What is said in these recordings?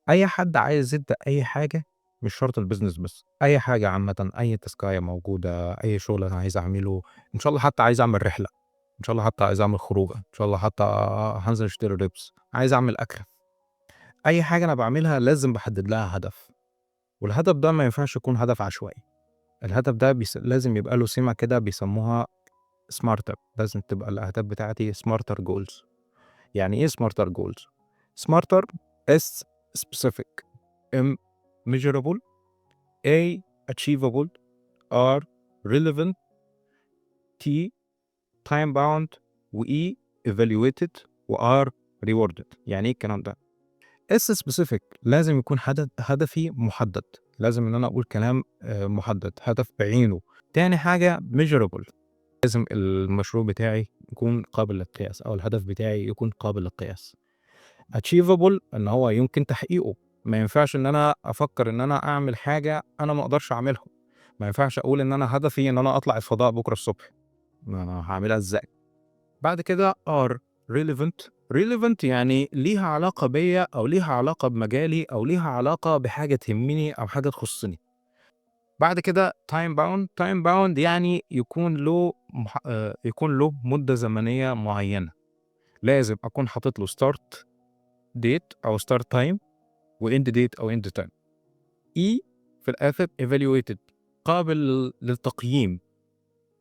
أي حد عايز يبدأ أي حاجة، مش شرط الbusiness بس، أي حاجة عامةً، أي تاسكاية موجودة، أي شغل أنا عايز أعمله، إن شاء الله حتى عايز أعمل رحلة، إن شاء الله حتى عايز أعمل خروجة، إن شاء الله حتى هانزل أشتري لبس، عايز أعمل أكلة. أي حاجة أنا باعملها لازم باحدد لها هدف، والهدف ده ما ينفعش يكون هدف عشوائي. الهدف ده لازم يبقى له سمة كده بيسموها SMARTER، لازم تبقى الأهداف بتاعتي SMARTER goals. يعني إيه SMARTER goals؟ SMARTER، S specific، M measurable، A achievable، R relevant، T time bound، و E evaluated، و R rewarded. يعني إيه الكلام ده؟ S specific، لازم يكون هدفي محدد، لازم إن أنا أقول كلام محدد، هدف بعينه. تاني حاجة measurable، لازم المشروع بتاعي يكون قابل للقياس أو الهدف بتاعي يكون قابل للقياس. achievable، إن هو يمكن تحقيقه، ما ينفعش إن أنا أفكر إن أنا أعمل حاجة أنا ما أقدرش أعملها. ما ينفعش أقول إن أنا هدفي إن أنا أطلع الفضاء بكرة الصبح، ما أنا هاعملها إزاي؟ بعد كده R relevant، relevant يعني ليها علاقة بيّا أو ليها علاقة بمجالي أو ليها علاقة بحاجة تهمني أو حاجة تخصني. بعد كده time bound، time bound يعني يكون له مدة زمنية معينة. لازم أكون حاطط له start date أو start time و end date أو end time. E في الآخر evaluated، قابل للتقييم.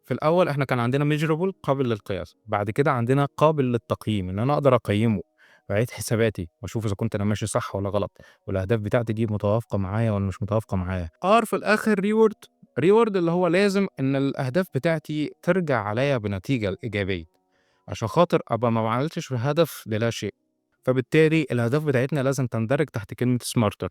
في الأول إحنا كان عندنا measurable قابل للقياس، بعد كده عندنا قابل للتقييم، إن أنا أقدر أقيمه وأعيد حساباتي وأشوف إذا كنت أنا ماشي صح والّا غلط، والأهداف بتاعتي دي متوافقة معايا والّا مش متوافقة معايا. R في الآخر reward، reward اللي هو لازم إن الأهداف بتاعتي ترجع عليّا بنتيجة إيجابية، عشان خاطر أبقى ما عملتش هدف للا شيء. فبالتالي الأهداف بتاعتنا لازم تندرج تحت كلمة SMARTER.